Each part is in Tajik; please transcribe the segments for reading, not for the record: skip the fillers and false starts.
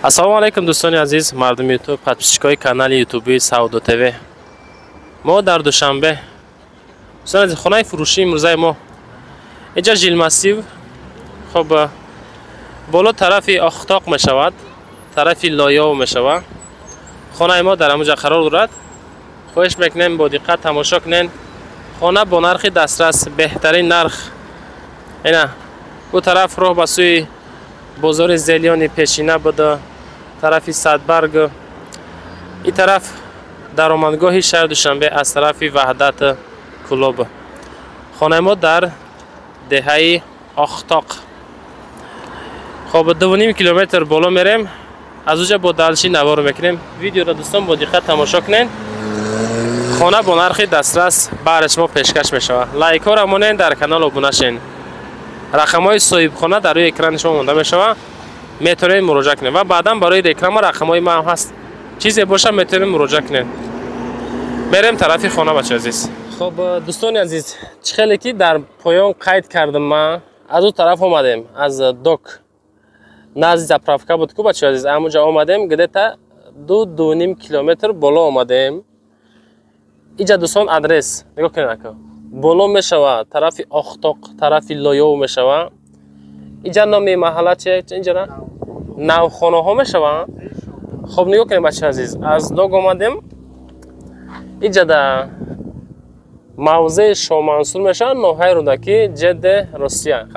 Ассалому алайкум, дӯстони азиз, мардуми Ютуб, подписчикои канали Ютуби Савдо ТВ. Мо дар Душанбе. Дӯстони азиз, хонаи фурӯшии имрӯзаи мо инҷа жилмассив. Хоб, боло тарафи Охтоқ мешавад, тарафи Лоёв мешавад. Хонаи мо дар ҳамуҷа қарор дорад. Хоҳиш мекунем, бо диққат тамошо кунед. Хона бо нархи дастрас, беҳтарин нарх. Ина ӯ тараф роҳ ба сӯи бозори Зелёни пешина буда, тарафи Садбарг. Ин тараф даромадгоҳи шаҳри Душанбе аз тарафи Ваҳдат клуб. Хонаи мо дар деҳаи Охтоқ. Хоб, 2,5 километр боло мерем, аз уҷа бо дальше навор мекунем. Видеоро, дӯстон, бо диққат тамошо кунед. Хона бо нархи дастрас баҳри шумо пешкаш мешавад. Лайкҳоро монед, дар канал обуна шен. Рақамҳои соҳибхона дар рӯи экрани шумо монда мешавад, метавонед муроҷиат кунед ва баъдан барои реклама рақамҳои ман ҳаст. Чизе боша, метавонед муроҷиат кунед. Мерем тарафи хона, бача азиз. Хоб, дӯстони азиз, чӣ хеле ки дар поён қайд кардам, ман аз ӯ тараф омадем, аз док назди заправка буд ку, бача азиз, ҳамуҷа омадем, где-то 2-2,5 километр боло омадем. Иҷа, дӯстон, адрес нигоҳ кунед, ака. Боло мешава тарафи Охтоқ, тарафи Лоёв мешава. Иҷа номи маҳалла чи инҷара? Навхонаҳо мешава. Хоб, нигоҳ кунед, бача азиз, аз дог омадем. Иҷада мавзеи Шомансур мешава, ноҳияи Рӯдакӣ, ЖД Россия.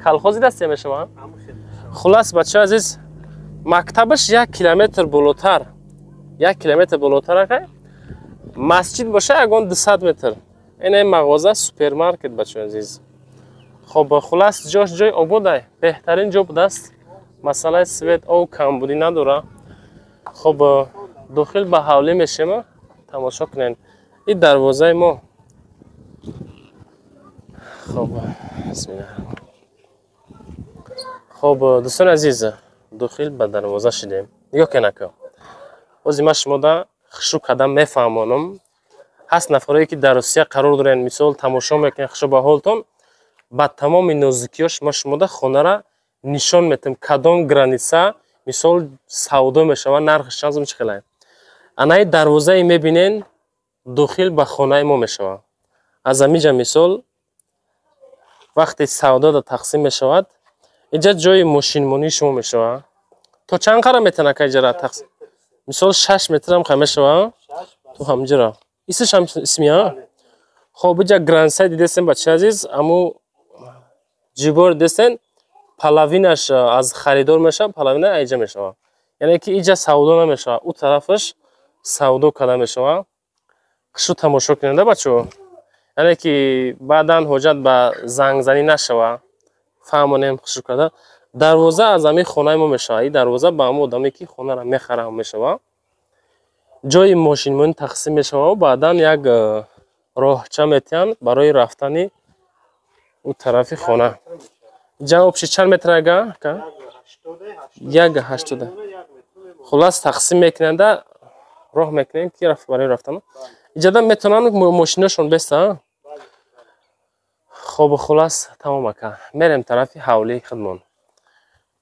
Колхози Россия мешава. Хулас, бача азиз, мактабаш 1 километр болотар, 1 километр болотар ака. Масҷид боша ягон 200 метр. Ина мағоза, супермаркет, бача азиз. Хоб, хулас, ҷош ҷои ободай, беҳтарин ҷо будааст. Масъалаи свет, об камбудӣ надора. Хоб, дохил ба ҳавлӣ мешем, тамошо кунед. Ин дарвозаи мо. Хоб, бисмилла. Хоб, дӯстони азиз, дохил ба дарвоза шидем. Нигоҳ кунед, ака. Ози ман шумода хушрӯ кардам мефаҳмонам. Ҳаст нафарое ки дар Русия қарор доранд, мисол, тамошо мекунед, хушо ба ҳолтон. Ба тамоми нозукиёш ман шумода хонара нишон метам, кадом граница, мисол, савдо мешавад, нархаш чанд, чӣ хелае. Анаи дарвозае мебинен, дохил ба хонаи мо мешавад. Аз амиҷа, мисол, вақте савдода тақсим мешавад, инҷа ҷои мошинмонии шумо мешавад. То чанд қара метавон, ака, иҷара тақсим? Мисол, 6 метрам ха мешавад ту ҳамҷара. Исмаш исмия. Хоб, иҷа граница дидесем, бачаи азиз, аму ҷибор дидесен, половинаш аз харидор мешавад, половина аиҷа мешавад. Яъне ки иҷа савдо намешавад, ӯ тарафаш савдо карда мешавад. Хушрӯ тамошо кунед, бачаҳо. Яъне ки баъдан ҳоҷат ба зангзанӣ нашавад. Фаҳмонем хушрӯ карда. Дарвоза аз ҳамин хонаи мо мешавад. Ин дарвоза ба ҳамон одаме ки хонаро мехарад мешавад. Ҷои мошинмонӣ тақсим мешавад, баъдан як роҳча метиҳанд барои рафтани ӯ тарафи хона. Инҷа общий чанд метр, ага? 1,80. Хулас, тақсим мекунанда, роҳ мекунем ки барои рафтан. Иҷада метавонанд мошинашон беста. Хоб, хулас, тамом, ака. Мерем тарафи ҳавлии худмон.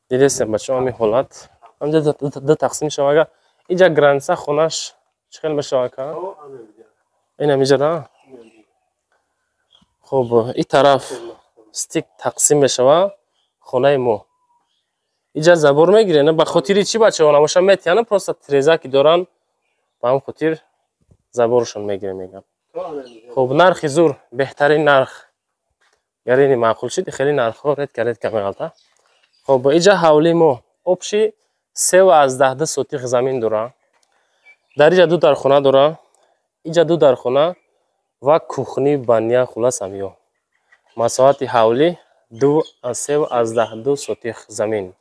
Дидесем, бачаҳо, ҳамин ҳолат. Ҳамҷа ду тақсим мешавад, ага. Инҷа граница хонаш чӣ хел мешавад, ака? Инам иҷара. Хоб, ин тараф стик тақсим мешавад хонаи мо. Иҷа забор мегирен, ба хотири чӣ, бачаҳо, набоша метиҳанд, просто треза ки доранд, ба ҳамн хотир заборшон мегирем, мегам. Хоб, нархи зур, беҳтарин нарх. Гарини маъқул шид, хеле нархҳо редко редко меғалта. Хоб, иҷа ҳавлии мо общий 3,2 сотих замин дора. Дар иҷа ду дархона дора. Иҷа ду дархона ва кухни, баня, хулас, ҳамиё. Масоҳати ҳавлӣ 3,2 сотих замин.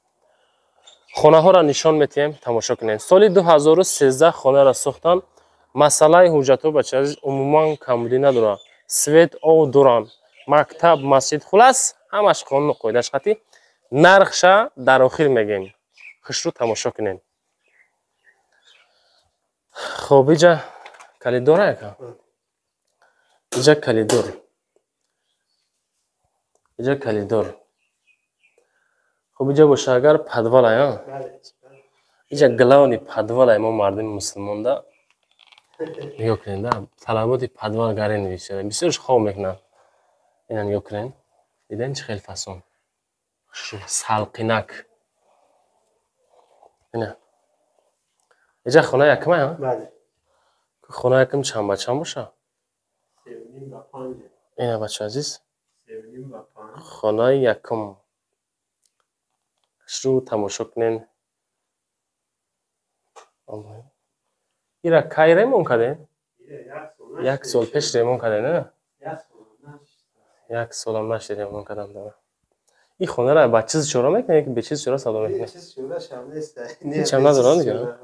Хонаҳоро нишон метиҳем, тамошо кунед. Соли 2013 хонаро сохтанд. Масъалаи ҳуҷҷатҳо, бача азиз, умуман камбудӣ надорад. Свет, об доранд, мактаб, масҷид, хулас, ҳамаш қонуну қоидаш қатӣ. Нархша дар охир мегӯем. Хушрӯ тамошо кунед. Хоб, иҷа калидора, яка? Иҷа калидор. Иҷа калидор. Хоб, иҷа боша агар подвал ая. Иҷа главный подвал мо мардуми мусулмонда нигоҳ кунед, да, талаботи подвал гарен бисёр. Бисёрш хоб мекунанд. Ина нигоҳ кунед. Дидем чӣ хел фасон. Салқинак. Ина. Иҷа хона якма, ҳа? Бале. Хона якм чанд ба чанд боша? 3.5 ба 5. Ина бача азиз. 3.5 ба 5. Хонаи якум. Шурӯъ тамошо кунед. Ира кай ремонт кардем? Як сол пеш ремонт кардем, не? Як солам нашид ремонт кардам. Да. Ин хонара ба чиз чора мекунед ки бе чиз чора савдо мекунед? Ҳечам надорам дига.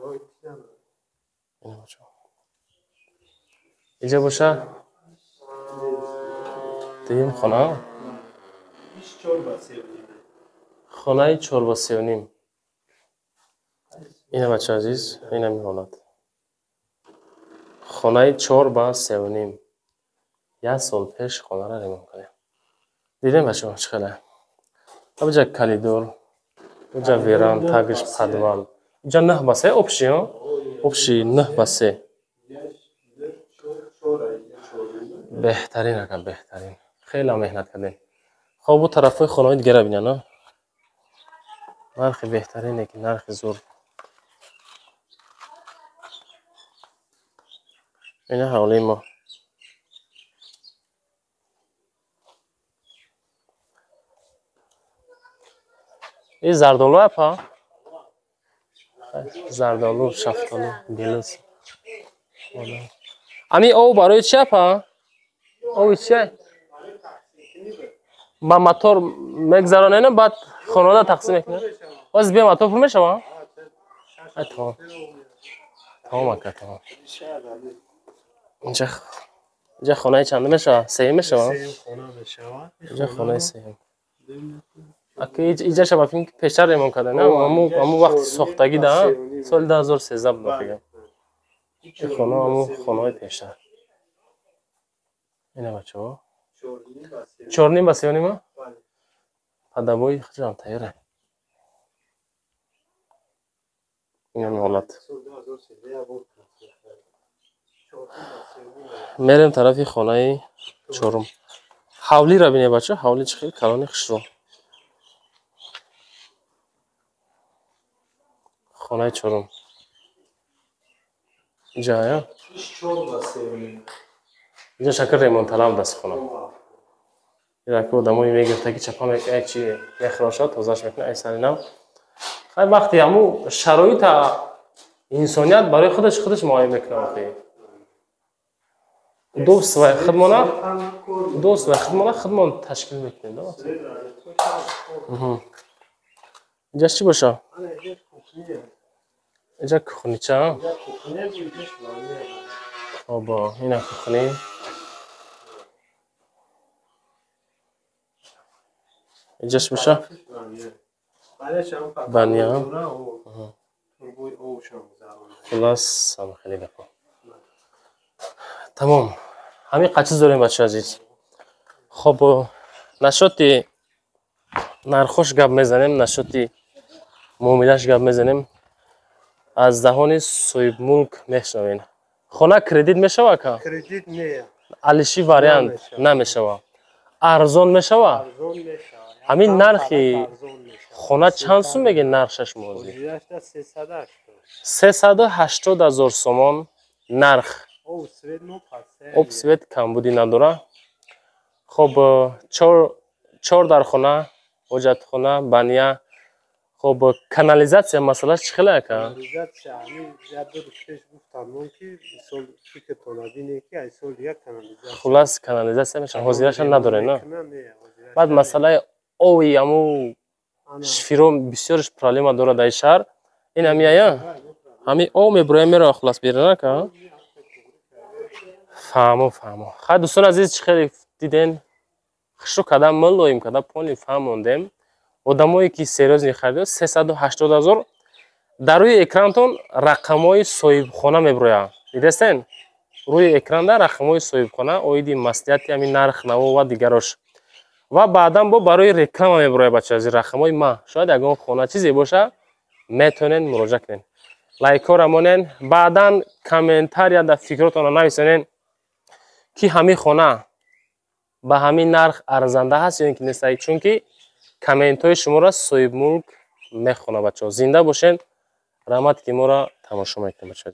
Инҷа боша дуюм хона. Хонаи 4 ба 3.5. Ина бача азиз, ина ҳолат. Хонаи 4 ба 3.5. Як сол пеш хонара ремонт кардем. Дидем бачаҳо чӣ хеле. Абҷа коридор, уҷа веран, тагиш подвал. Инҷа 9 ба 3 общий, общий 9 ба 3. Беҳтарин ака, беҳтарин. Хеле меҳнат кардем. Хоб бу тарафҳои хонаҳои дигара бинан, а? Нархи беҳтарине ки нархи зур. Ина ҳавлии мо. Ин зардолу апа? Зардолу, шафтолу, гелос. Ами об барои чи апа? Оби чи? Ба мотор мегзаронем, баъд хонавода тақсим мекунем. Боз бе мотор пур мешава? Тамом. Тамом ака, тамом. Инҷа хонаи чандум мешава? Сеюм мешава? Инҷа хонаи сеюм. Ака иҷаша ба фикр пештар ремонт карда, не? Ҳамун вақти сохтагӣ да, соли 2013 буд фикр. Ин хона ҳамун хонаҳои пештар. Ина бачаҳо. 4.5 ба 3.5? Падабои худам тайёра. Ин ҳолат. Мерем тарафи хонаи чорум. Ҳавлиро бинед бача, ҳавли чӣ хел калони хушрӯ. Хонаи чорум. Инҷа ая? Инҷа шакр ремонтталаб даст хона. Ира ки одамои мегирифта ки чапа як чи мехӯрошад, тозаш мекунад, ай сари нав. Хай вақти ҳаму шароита инсоният барои худаш муайян мекунад охи. Удобство худмона, удобство худмона худмон ташкил мекунем, да? Инҷа чӣ боша? Инҷа кухнича. Оба, ина кухни. Инҷаш боша? Баня. Хулас, ҳама хеле гапо. Тамом. Ҳамин қачиз дорем бача азиз. Хоб, нашоти нархош гап мезанем, нашоти муомилаш гап мезанем. Аз даҳони соҳибмулк мешнавем. Хона кредит мешава ака? Кредит не. Алиши вариант намешава. Арзон мешава? Арзон мешава. Ҳамин нархи хона чанд сум меги нархшаш мозӣ? 380 ҳазор сомон нарх. Об свет камбудӣ надора. Хоб, чор дархона, ҳоҷатхона, баня. Хоб, канализатсия масъалаш чӣ хеле ака? Канализатсия ҳамин як ду рӯз пеш гуфтам ки мисол фикртон бинед ки ай сол дигар канализатсия. Хулас канализатсия мешава, ҳозираша надоред, на? Баъд масъалаи ови ҳаму шифиро бисёрш проблема дорад дар шаҳр. Ин ҳами ая? Ҳами об мебуроя мерава хулас берун ака? Фаҳмо, фаҳмо. Хай дӯстони азиз, чӣ хеле диден? Хушрӯ кардам, мулоим кардам, пони фаҳмондем. Одамое ки серьёзни харидор 380 ҳазор дар рӯи экрантон рақамҳои соҳибхона мебурояд. Дидестен? Рӯи экранда рақамҳои соҳибхона оиди маслиҳати ҳамин нарх, наво ва дигарош. Ва баъдан бо барои реклама мебурояд бача аз рақамҳои ма. Шояд ягон хона чизе боша, метавонед муроҷиат кунед. Лайкҳоро монен, баъдан комментария дар фикротонро нависонен, ки ҳамин хона ба ҳамин нарх арзанда ҳаст ё ин ки нест, чунки комментҳои шуморо соҳибмулк мехонад. Бачаҳо, зинда бошен, раҳмат, ки моро тамошо мекунед, бачаҳо.